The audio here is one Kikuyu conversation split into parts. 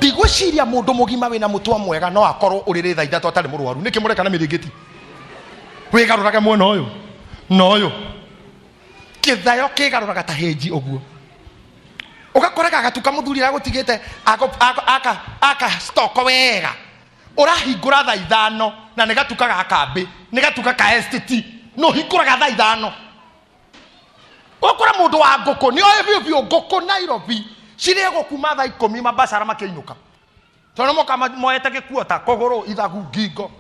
Ndigwĩciria mũndũ mũgima wĩna mũtwe mwega no akorwo ũrĩrĩ thaa 3 atarĩ mũrwaru. Nĩkĩ mũreka na mĩrĩngĩti? Wĩgarũrage mwena ũyũ na ũyũ, kĩthayo kĩgarũraga ta hĩnji ũguo, ũgakoraga gatuka mũthuri aragũtigĩte aka aka stoko wega, ũrahingũra thaa 5 na nĩ gatuka ga kambĩ, nĩ gatuka ka estate, no ũhingũraga thaa 5. Ũkora mũndũ wa ngũkũ nĩ oĩ biũ biũ ngũkũ Nairobi cirĩagwo kuma thaa 10 mabacara makĩinũka, tondũ moka moete gĩkuota kũgũrũ ithagu ngingo.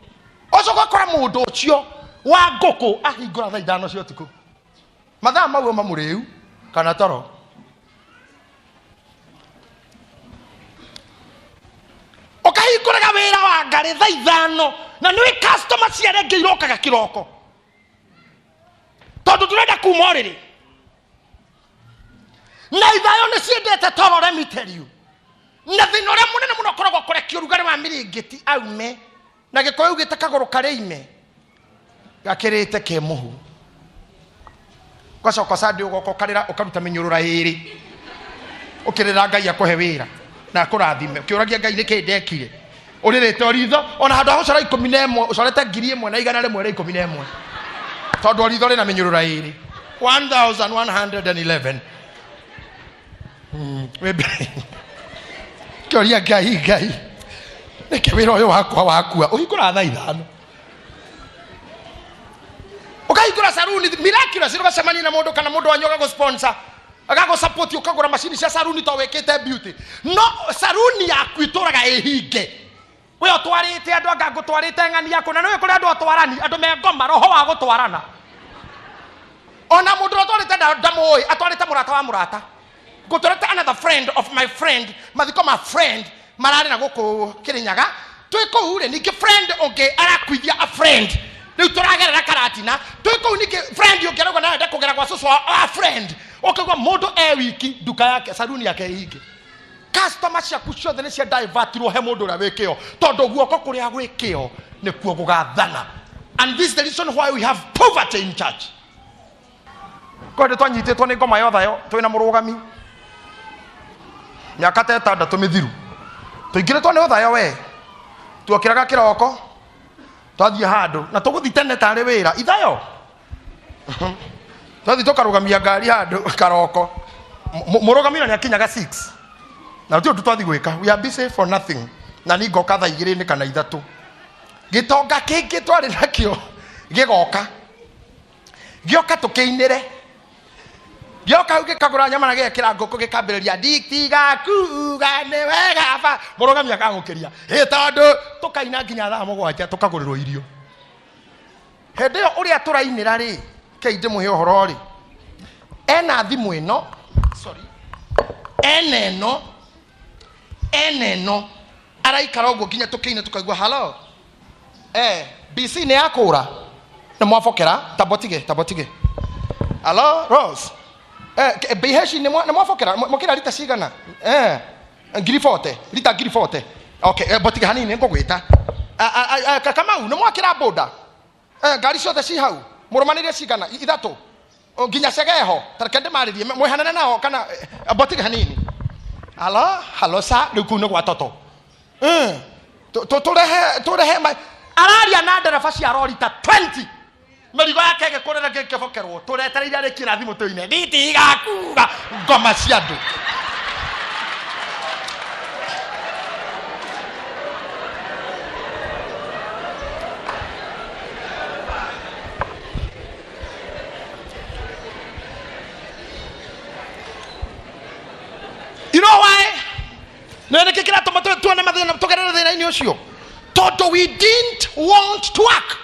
Ũcio ũgakora mũndũ ũcio wa ngũkũ ahingũra thaa 5 cia ũtukũ, mathaa mau auma mũrĩu kana toro. Ũkahingũraga wĩra wa ngarĩ thaa 5 na nĩwĩ customer cia arĩa angĩ irokaga kĩroko, tondũ ndũrenda kuma ũrĩrĩ. Na ithayo nĩ ciendete toro, let me tell you. Na thĩna ũrĩa mũnene mũno ũkoragwo kũrekia ũrugarĩ wa mĩrĩngĩti aume na gĩkũyũ gĩte kagũrũ karĩ ime gakĩrĩte ke mũhu, ũgacoka Sunday ũgoka ũkarĩra, ũkaruta mĩnyũrũra ĩrĩ ũkĩrĩra Ngai akũhe wĩra na akũrathime, ũkĩũragia Ngai nĩkĩ ndekire. Ũrĩrĩte ũritho ona handũ ha gũcora 11 ũcorete 1111, tondũ ũritho rĩna mĩnyũrũra ĩrĩ 1111. Wĩ mbere kĩoria Ngai, Ngai nĩkĩ wĩra ũyũ wakwa wakua? Ũhingũraga thaa 5, ũkahingũra saruni miraculous, ũgacemania na mũndũ kana mũndũ wanyu agagũ-sponsor, agagũ-support, ũkagũra macini cia saruni to wĩkĩte beauty, no saruni yaku itũraga ĩhinge. We ũtwarĩte andũ anga ngũtwarĩte ng'ani yaku, na nĩũĩ kũrĩ andũ atwarani, andũ me ngoma roho wa gũtwarana. Ona mũndũ ũrĩa ũtwarĩte ndamũĩ, atwarĩte mũrata wa mũrata, ngũtwarĩte another friend of my friend, mathiko ma friend mararĩ na gũkũ Kĩrĩnyaga, twĩ kũu rĩ, ningĩ friend ũngĩ arakuithia a friend, rĩu tũragerera Karatina, twĩ kũu ningĩ friend ũngĩ arauga no ende kũgera gwa cũcũ wa friend. Ũkaigua mũndũ e wiki, nduka yake saruni yake ĩhinge, customer ciaku ciothe nĩ cia divertirwo he mũndũ ũrĩa wĩ kĩo, tondũ guoko kũrĩa gwĩ kĩo nĩkuo gũgathana. And this is the reason why we have poverty in church. Kwendĩ twanyitĩtwo nĩ ngoma yothayo twĩna mũrũgami mĩaka ta 6 mĩthiru, tũingĩrĩtwo nĩ ũthayo we, tuokĩraga kĩroko twathiĩ handũ na tũgũthiĩ tene tarĩ wĩra ithayo, twathiĩ tũkarũgamia ngari handũ karoko, mũrũgami na nĩakinyaga 6 na gũtirĩ ũndũ twathiĩ gwĩka, we are busy for nothing. Na niĩ ngoka thaa 2 kana 3, gĩtonga kĩngĩ twarĩ nakĩo gĩgoka, gĩoka tũkĩinĩre, gĩoka hau gĩkagũra nyama na gĩgekĩra ngũkũ, gĩkambĩrĩria nditigakuga nĩ wega ba, mũrũgami akamũkĩria ĩ, tondũ tũkaina nginya thaa 7 tũkagũrĩrwo irio. Hĩndĩ ĩyo ũrĩa tũrainĩra rĩ, kei ndĩmũhe ũhoro rĩ, ena thimũ ĩno, sorry, ena ĩno, ena ĩno, araikara ũguo nginya tũkĩina tũkaigua halo, BC nĩ yakũra nĩ mwabokera, tambotige tambotige, halo Rose, BH nĩ mwabokera, mwakĩra rita cigana? Ngiri bote, rita ngiri bote. Okay, botige hanini ngũgwĩta. Kamau nĩ mwakĩra boda, ngari ciothe ci hau, mũrũmanĩrie cigana? 3. Nginya cegeho, tareke ndĩmarĩrie mwĩhanane nao kana botige hanini. Halo halo sa rĩu kũu nĩ gwa toto. Tũrehe tũrehe araria na ndereba cia rori ta 20, mĩrigo yake ĩgĩkũrĩra ngĩkĩbokerwo, tũretereire arĩkie na thimũ tũine nditigakuga ngoma cia andũ. You know why? Nĩ nĩkĩ kĩratũma tuone mathĩna, tũgerere thĩna-inĩ ũcio? Tondũ we didn't want to work,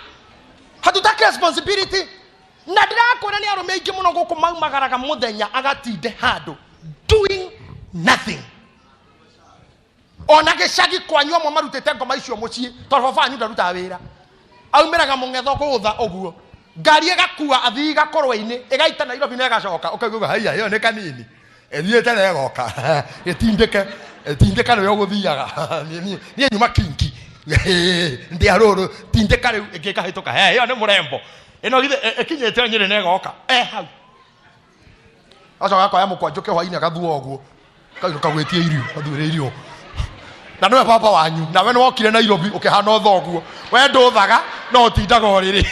hatutaki responsibility. Na ndĩrakwĩra nĩ arũme aingĩ mũno gũkũ maumagaraga mũthenya agatinde handũ doing nothing. Ona gĩcagi kwanyu amwe marutĩte ngoma icio mũciĩ, tondũ baba wanyu ndarutaga wĩra, aumĩraga mũng'etho gũtha ũguo, ngari ĩgakua athii gakorwa-inĩ ĩgaita Nairobi na ĩgacoka, ũkaigua haiya ĩyo nĩ kanini ĩthiĩte na ĩgoka, ĩtindĩke ĩtindĩka nĩwe ũgũthiaga, niĩ nyuma kinki ndĩa rũrũ, tindĩka rĩu ĩngĩ ĩkahĩtũka, he ĩyo nĩ mũrembo ĩno githĩ ĩkinyĩte Nyĩrĩ na ĩgoka e hau, acoka akoya mũkwanjũ kĩhwainĩ agathua ũguo, kainũka gwĩtia irio, athuĩre irio. Na nĩwe baba wanyu, nawe nĩ wokire Nairobi ũkĩhana ũthoguo. We ndũthaga no ũtindaga ũrĩrĩ.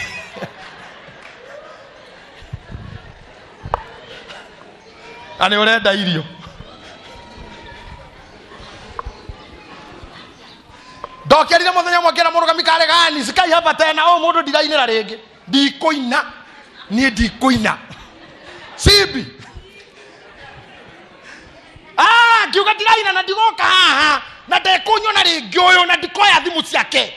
Na nĩ ũrenda irio. Ndokerire mũthenya ũmwe ngĩra mũrũgami karĩ gani sikai hapa tena, ũyũ mũndũ ndirainĩra rĩngĩ, ndikũina niĩ, ndikũina simbi. Ah, ngiuga ndiraina na ndigoka haha na ndekũnyona rĩngĩ ũyũ na ndikoya thimũ ciake.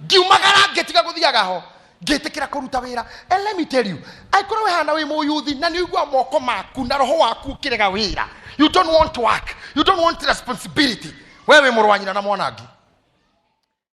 Ngiumagara ngĩtiga gũthiaga ho, ngĩtĩkĩra kũruta wĩra. And let me tell you, angĩkorwo wĩ hana wĩ mũyuthi na nĩ ũigua moko maku na roho waku ũkĩrega wĩra, you don't want work, you don't want responsibility, we wĩ mũrũ wa nyina na mwanangi.